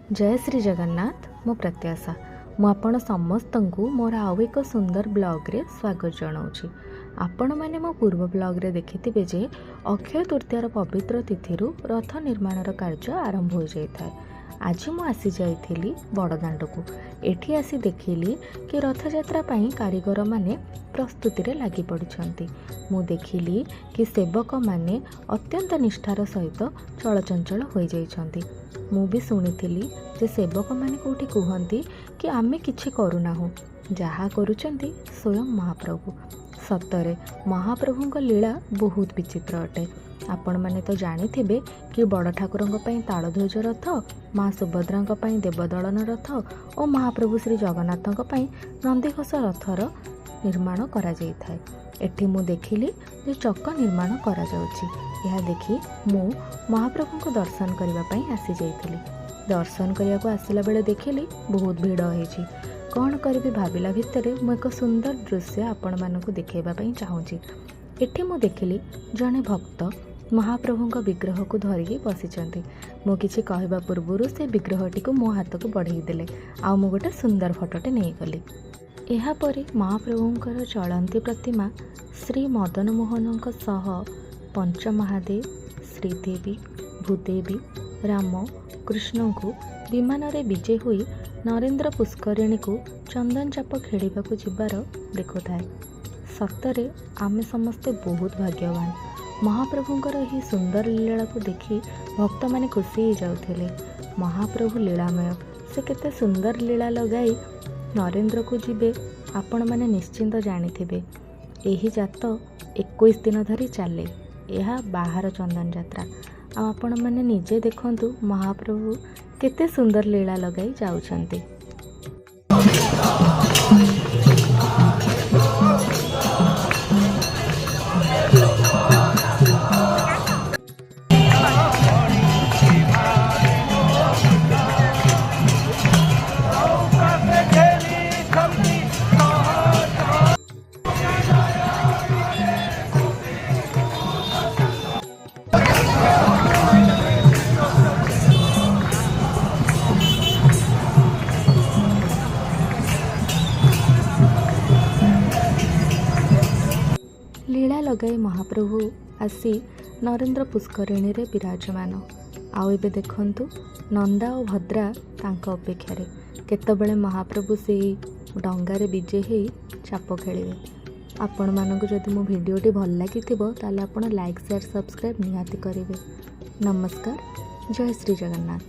ଜୟ ଶ୍ରୀ ଜଗନ୍ନାଥ। ମୁଁ ପ୍ରତ୍ୟାଶା, ମୁଁ ଆପଣ ସମସ୍ତଙ୍କୁ ମୋର ଆଉ ଏକ ସୁନ୍ଦର ବ୍ଲଗ୍ରେ ସ୍ୱାଗତ ଜଣାଉଛି। ଆପଣମାନେ ମୋ ପୂର୍ବ ବ୍ଲଗ୍ରେ ଦେଖିଥିବେ ଯେ ଅକ୍ଷୟ ତୃତୀୟାର ପବିତ୍ର ତିଥିରୁ ରଥ ନିର୍ମାଣର କାର୍ଯ୍ୟ ଆରମ୍ଭ ହୋଇଯାଇଥାଏ। ଆଜି ମୁଁ ଆସିଯାଇଥିଲି ବଡ଼ଦାଣ୍ଡକୁ। ଏଠି ଆସି ଦେଖିଲି କି ରଥଯାତ୍ରା ପାଇଁ କାରିଗରମାନେ ପ୍ରସ୍ତୁତିରେ ଲାଗି ପଡ଼ିଛନ୍ତି। ମୁଁ ଦେଖିଲି କି ସେବକମାନେ ଅତ୍ୟନ୍ତ ନିଷ୍ଠାର ସହିତ ଚଳଚଞ୍ଚଳ ହୋଇଯାଇଛନ୍ତି। ମୁଁ ବି ଶୁଣିଥିଲି ଯେ ସେବକମାନେ କେଉଁଠି କୁହନ୍ତି କି ଆମେ କିଛି କରୁନାହୁଁ, ଯାହା କରୁଛନ୍ତି ସ୍ୱୟଂ ମହାପ୍ରଭୁ। ସତରେ ମହାପ୍ରଭୁଙ୍କ ଲୀଳା ବହୁତ ବିଚିତ୍ର ଅଟେ। ଆପଣମାନେ ତ ଜାଣିଥିବେ କି ବଡ଼ ଠାକୁରଙ୍କ ପାଇଁ ତାଳଧ୍ୱଜ ରଥ, ମା ସୁଭଦ୍ରାଙ୍କ ପାଇଁ ଦେବଦଳନ ରଥ ଓ ମହାପ୍ରଭୁ ଶ୍ରୀ ଜଗନ୍ନାଥଙ୍କ ପାଇଁ ନନ୍ଦିଘୋଷ ରଥର ନିର୍ମାଣ କରାଯାଇଥାଏ। ଏଠି ମୁଁ ଦେଖିଲି ଯେ ଚକ ନିର୍ମାଣ କରାଯାଉଛି। ଏହା ଦେଖି ମୁଁ ମହାପ୍ରଭୁଙ୍କୁ ଦର୍ଶନ କରିବା ପାଇଁ ଆସିଯାଇଥିଲି। ଦର୍ଶନ କରିବାକୁ ଆସିଲା ବେଳେ ଦେଖିଲି ବହୁତ ଭିଡ଼ ହେଇଛି। କ'ଣ କରିବି ଭାବିଲା ଭିତରେ ମୁଁ ଏକ ସୁନ୍ଦର ଦୃଶ୍ୟ ଆପଣମାନଙ୍କୁ ଦେଖାଇବା ପାଇଁ ଚାହୁଁଛି। ଏଠି ମୁଁ ଦେଖିଲି ଜଣେ ଭକ୍ତ ମହାପ୍ରଭୁଙ୍କ ବିଗ୍ରହକୁ ଧରିକି ବସିଛନ୍ତି। ମୁଁ କିଛି କହିବା ପୂର୍ବରୁ ସେ ବିଗ୍ରହଟିକୁ ମୋ ହାତକୁ ବଢ଼େଇ ଦେଲେ ଆଉ ମୁଁ ଗୋଟେ ସୁନ୍ଦର ଫଟୋଟେ ନେଇଗଲି। ଏହାପରେ ମହାପ୍ରଭୁଙ୍କର ଚଳନ୍ତି ପ୍ରତିମା ଶ୍ରୀ ମଦନମୋହନଙ୍କ ସହ ପଞ୍ଚମହାଦେବ, ଶ୍ରୀଦେବୀ, ଭୂଦେବୀ, ରାମ, କୃଷ୍ଣଙ୍କୁ ବିମାନରେ ବିଜେ ହୋଇ ନରେନ୍ଦ୍ର ପୁଷ୍କରିଣୀକୁ ଚନ୍ଦନ ଚାପ ଖେଳିବାକୁ ଯିବାର ଦେଖୁଥାଏ। ସତରେ ଆମେ ସମସ୍ତେ ବହୁତ ଭାଗ୍ୟବାନ। ମହାପ୍ରଭୁଙ୍କର ଏହି ସୁନ୍ଦର ଲୀଳାକୁ ଦେଖି ଭକ୍ତମାନେ ଖୁସି ହେଇଯାଉଥିଲେ। ମହାପ୍ରଭୁ ଲୀଳାମୟ, ସେ କେତେ ସୁନ୍ଦର ଲୀଳା ଲଗାଇ ନରେନ୍ଦ୍ରକୁ ଯିବେ ଆପଣମାନେ ନିଶ୍ଚିନ୍ତ ଜାଣିଥିବେ। ଏହି ଯାତ 21 ଦିନ ଧରି ଚାଲେ। ଏହା ବାହାର ଚନ୍ଦନ ଯାତ୍ରା। ଆଉ ଆପଣମାନେ ନିଜେ ଦେଖନ୍ତୁ ମହାପ୍ରଭୁ କେତେ ସୁନ୍ଦର ଲୀଳା ଲଗାଇ ଯାଉଛନ୍ତି। ଲୀଳା ଲଗାଇ ମହାପ୍ରଭୁ ଆସି ନରେନ୍ଦ୍ର ପୁଷ୍କରିଣୀରେ ବିରାଜମାନ। ଆଉ ଏବେ ଦେଖନ୍ତୁ ନନ୍ଦା ଓ ଭଦ୍ରା ତାଙ୍କ ଅପେକ୍ଷାରେ, କେତେବେଳେ ମହାପ୍ରଭୁ ସେଇ ଡଙ୍ଗାରେ ବିଜେ ହେଇ ଚାପ ଖେଳିବେ। ଆପଣମାନଙ୍କୁ ଯଦି ମୋ ଭିଡ଼ିଓଟି ଭଲ ଲାଗିଥିବ, ତାହେଲେ ଆପଣ ଲାଇକ୍, ସେୟାର, ସବସ୍କ୍ରାଇବ୍ ନିହାତି କରିବେ। ନମସ୍କାର, ଜୟ ଶ୍ରୀ ଜଗନ୍ନାଥ।